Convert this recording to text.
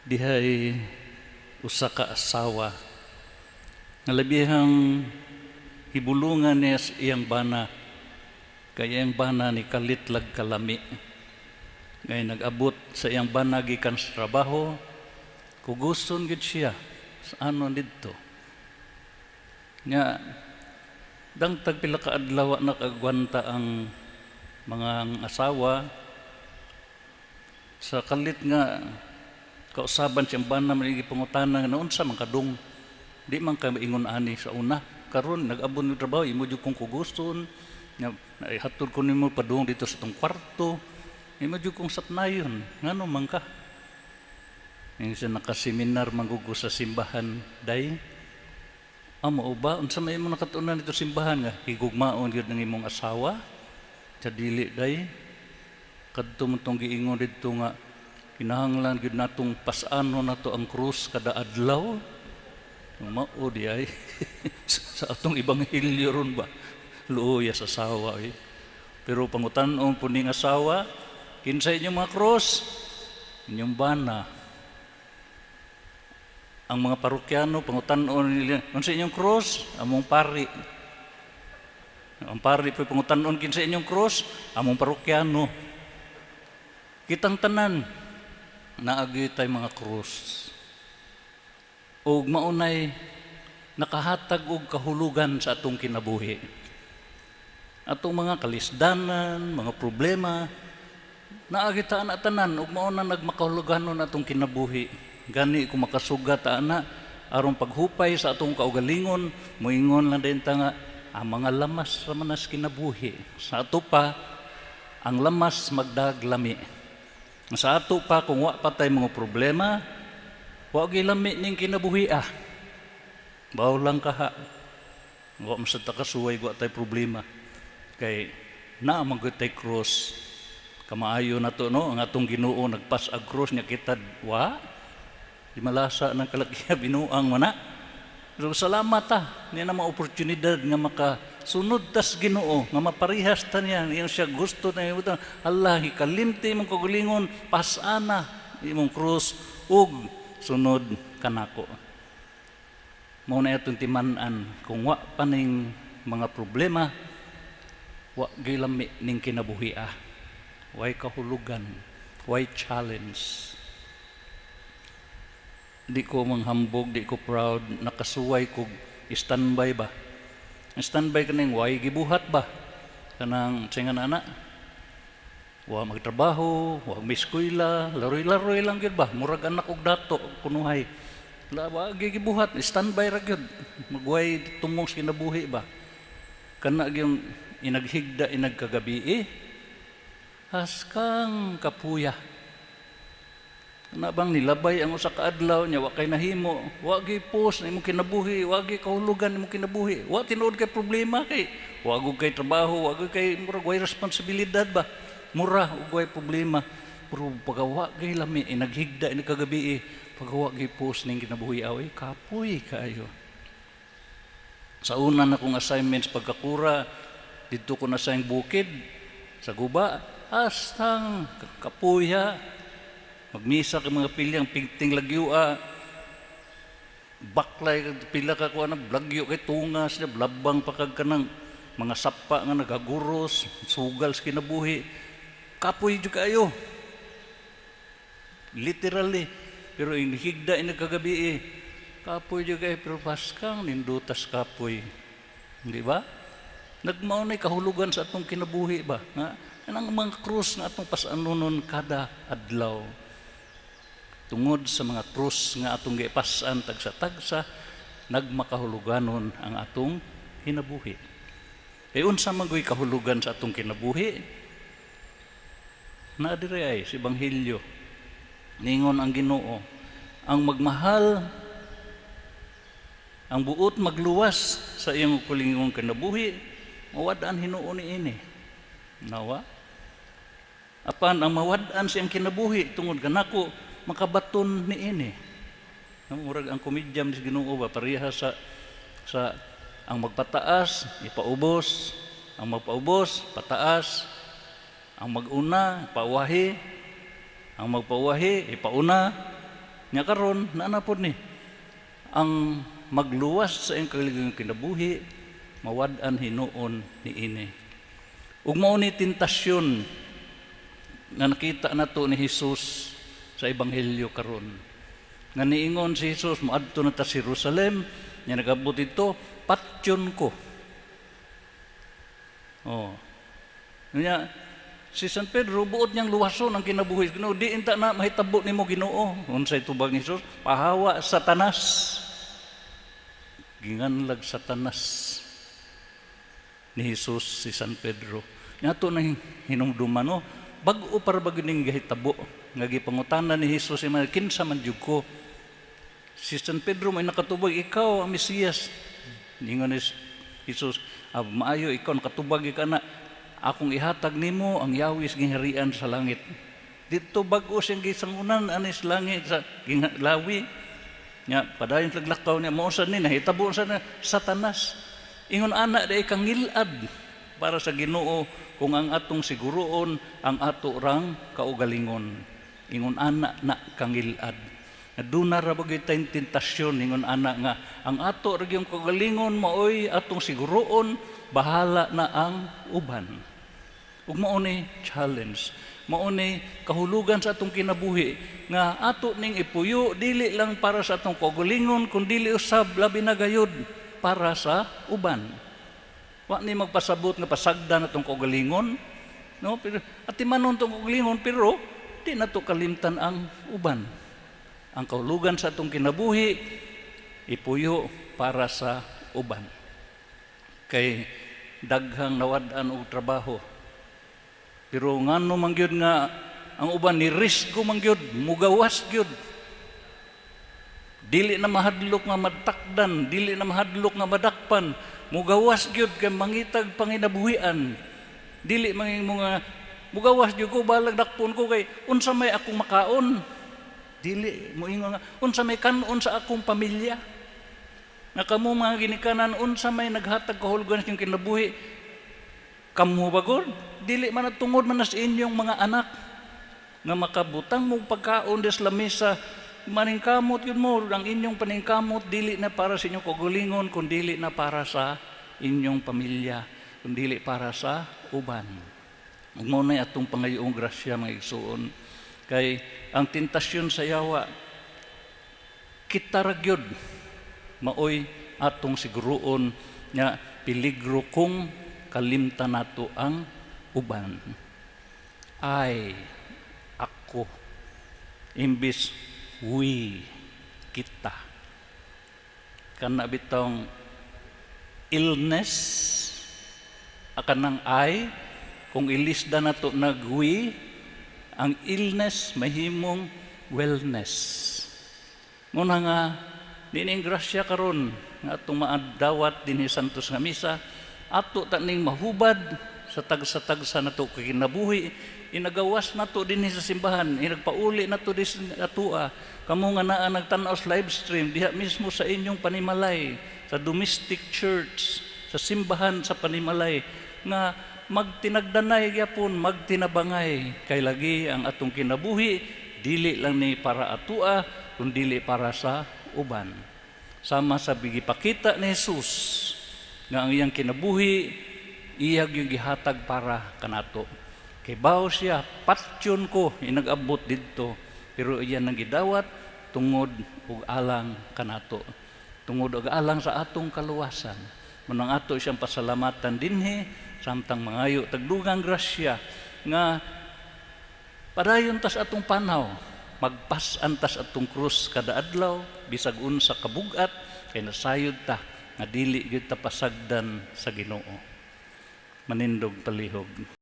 Dihay usa ka asawa nga labihang hibulungan niya sa iyang bana kay iyang bana ni kalit lag kalami. Ngay nag-abot sa iyang bana gikan sa trabaho, kuguson gid siya sa ano didto. Nga dangtag pila ka adlaw nakagwanta ang mga asawa sa kalit nga kausaban siyang bana man, gipangutana nga, "Unsa man kadung, di man ka ingon ani sa una? Karon nag-abot ng trabaho, imo jud kong kuguson nga hatod ko nimo padung dito sa tong kwarto, imo jud kong sapnayon. Ngano man ka?" Yung siya, "Nakaseminar man ko sa simbahan, day." "Amo ba? Unsa may imo nakatunan dito simbahan nga higugmaon gyud ng imong asawa?" "Sa dili, day. Kadto mo tong giingon didto nga kinahanglan gyud natong pas-anon nato ang krus kada adlaw." Mao di ay sa atong ebanghelyo ron ba? Luoya sa asawa eh. Pero pangutan-on po ning asawa, "Kinsa inyong mga krus?" "Inyong bana." Ang mga parokyano, pangutan-on nila, "Unsa inyong krus?" "Among pari." Ang pari po, pangutan-on, "Kinsa inyong krus?" "Among parokyano." Kitang tanan naagi tay mga krus. Ug maunay nakahatag og kahulugan sa atong kinabuhi. Atong mga kalisdanan, mga problema, naagi ta ana tanan ug mao na nagmakahuluganon atong kinabuhi. Gani kung makasugat ta ana aron paghupay sa atong kaugalingon, moingon lang din ta nga ang mga lamas ra man nas kinabuhi. Sa ato pa, ang lamas magdaglami. Sa ato pa, kung wa pa tay mga problema, wa gilami ning kinabuhi ah. Baw lang kaha. Wa man sa takasuway wa tay problema. Kay naa man gyud tay cross. Kamaayo na to, no, ang atong Ginoo nagpas-ag cross niya, kita wa di malasa ng kalakiya, binuang man na. So salamat ta niya na mga oportunidad nga makasunod tas Ginoo, nga maparihas ta niya, iyang siya gusto na imong Allah hikalimti imong kaugalingon, pas-ana imong krus ug sunod kanako. Mao na atong timan-an, kung wa pa ning mga problema, wa gilami ning kinabuhi ah. Way kahulugan, way challenge. Di ko manghambog, di ko proud, nakasuway kog standby ba. Standby kaning way gibuhat ba? Kanang singan ana. Wa magtrabaho, wa miskwela, laroy-laroy lang gyud ba. Murag anak og dato kunuhay. La wa gibuhat, standby ra gyud. Magway tumong sa kinabuhi ba. Kana gyung inaghigda inagkagabi eh. Haskang kapuya. Na bang nilabay ang usa ka adlaw nya wa kay nahimo, wa gi post na imong kinabuhi, wa gi kahulugan imong kinabuhi, wa tinuod kay problema kay wa gud kay trabaho, wa gud kay murag way responsibilidad ba. Mura ug way problema. Pero pagawa kay lami inaghigda inagkagabi eh, pagawa gi post ning kinabuhi away kapoy kaayo. Sa una na kong assignments pagkakura, didto ko na sa bukid, sa guba, hastang kapuya, magmisa kay mga pilyang pigting lagyua, baklay pila ka kuha na blagyo kay tungas niya, blabang pa kag kanang mga sapa nga nagaguros, sugal sa kinabuhi. Kapoy jud kaayo. Literally. Pero inhigda inagkagabi eh. Kapoy jud kaayo, pero baskang nindutas kapoy. Di ba? Nagmao na'y kahulugan sa atong kinabuhi ba? Nga, anang mga krus nga atong pasanonon kada adlaw. Tungod sa mga krus nga atong gipasan tagsa-tagsa, nagmakahuluganon ang atong kinabuhi. Kay unsa man go'y kahulugan sa atong kinabuhi? Naa diri ay sa Ebanghelyo. Ningon ang Ginoo, ang magmahal, ang buot magluwas sa iyang kaugalingong kinabuhi, mawad-an hinuon niini. Nawa? Apan ang mawad-an siyang kinabuhi tungod kanako, makabaton niini. No, murag ang komedya ni Ginoo ba, pareha sa ang magpataas ipaubos, ang magpaubos pataas, ang maguna pauwahi, ang magpauwahi ipauna. Nya karon naa na pod ni ang magluwas sa iyang kaugalingong kinabuhi, mawad-an hinuon niini. Ug mao ni tentasyon nga nakita nato ni Jesus sa ebanghelyo karon. Nga niingon si Jesus, moadto na ta sa Jerusalem, nya nagabot didto, "Patyon ko." Oh. Nya si San Pedro, buot niyang luwason ang kinabuhi. "Ginoo, di inta na mahitabo nimo, Ginoo." Unsay tubag ni Jesus? "Pahawa, Satanas." Ginganlag Satanas ni Jesus si San Pedro. Nya ato nang hinumduman, no, bag-o para ba ning gahitabo nga gipangutana ni Jesus si mga kinsa man jud ko. Si San Pedro may nakatubag, "Ikaw ang Mesiyas." Ningon ni Jesus, "Ah, maayo ikaw nakatubag ka na, akong ihatag nimo ang yawis gingharian sa langit." Dito bag-o siyang gisangunan ani sa langit sa lawi. Nya padayon naglakaw niya, mao sad ni nahitabo sa na Satanas. Ingon ana diay kangilad para sa Ginoo kung ang atong siguroon ang ato rang kaugalingon. Ingon ana na kangilad. Aduna ra ba gyud tayong tentasyon ingon ana nga ang ato ra gyud kaugalingon maoy atong siguroon, bahala na ang uban. Ug mao ni challenge, mao ni kahulugan sa atong kinabuhi nga ato ning ipuyo dili lang para sa atong kaugalingon kun dili usab, labi na gayud, para sa uban. Wa ni magpasabot nga pasagdan atong kaugalingon, no? Pero atimanon tong kaugalingon, pero di nato kalimtan ang uban. Ang kahulugan sa atong kinabuhi, ipuyo para sa uban. Kay daghang nawad-an og trabaho. Pero ngano man gyud nga ang uban ni risgo man gyud, mugawas gyud. Dili na mahadlok nga matakdan, dili na mahadlok nga madakpan, mugawas gyud kay mangitag panginabuhian. Dili man mga mugawas gyud ko, balag dakpon ko kay unsa may akong makaon. Dili moingon nga unsa may kan-on sa akong pamilya. Nga kamo mga ginikanan, unsa may naghatag kahulugan sa inyong kinabuhi? Kamo ba gud? Dili man na tungod man na sa inyong mga anak nga makabutang mo pagkaon des lamesa, maningkamot yun mo. Ang inyong paningkamot dili na para sa inyong kaugalingon, kun dili na para sa inyong pamilya, kun dili para sa uban. Ug mao na atong pangayoong grasya, mga igsuon, kay ang tentasyon sa yawa, kita ra gyud maoy atong siguroon nga peligro kung kalimtan nato ang uban. Ay ako imbis we, kita. Kana bitong illness, akanang I, kung ilisda nato nag we, ang illness mahimong wellness. Muna nga nining grasya karon nga atong maadawat dinhi Santos nga Misa, ato ta ning mahubad sa tagsa-tagsa nato kinabuhi, inagawas nato dinhi sa simbahan, inagpauli nato dinhi sa atua. Kamo nga naa nagtan-aw sa live stream diha mismo sa inyong panimalay, sa domestic church, sa simbahan sa panimalay, nga magtinagdanay gyapon, magtinabangay, kay lagi ang atong kinabuhi dili lang ni para atua kun dili para sa uban, sama sa gipakita ni Jesus nga ang iyang kinabuhi iya yung gihatag para kanato. Kay bawo siya, "Patyon ko," inag-abot didto, pero iya nang gidawat tungod ug alang kanato, tungod og alang sa atong kaluwasan. Munang ato siyang pasalamatan dinhi samtang mangayo tag dugang grasya nga padayon tas atong panaw, magpas-an tas atong krus kada adlaw bisag unsa kabugat, kay nasayod ta nga dili gyud ta pasagdan sa Ginoo. Manindog palihog.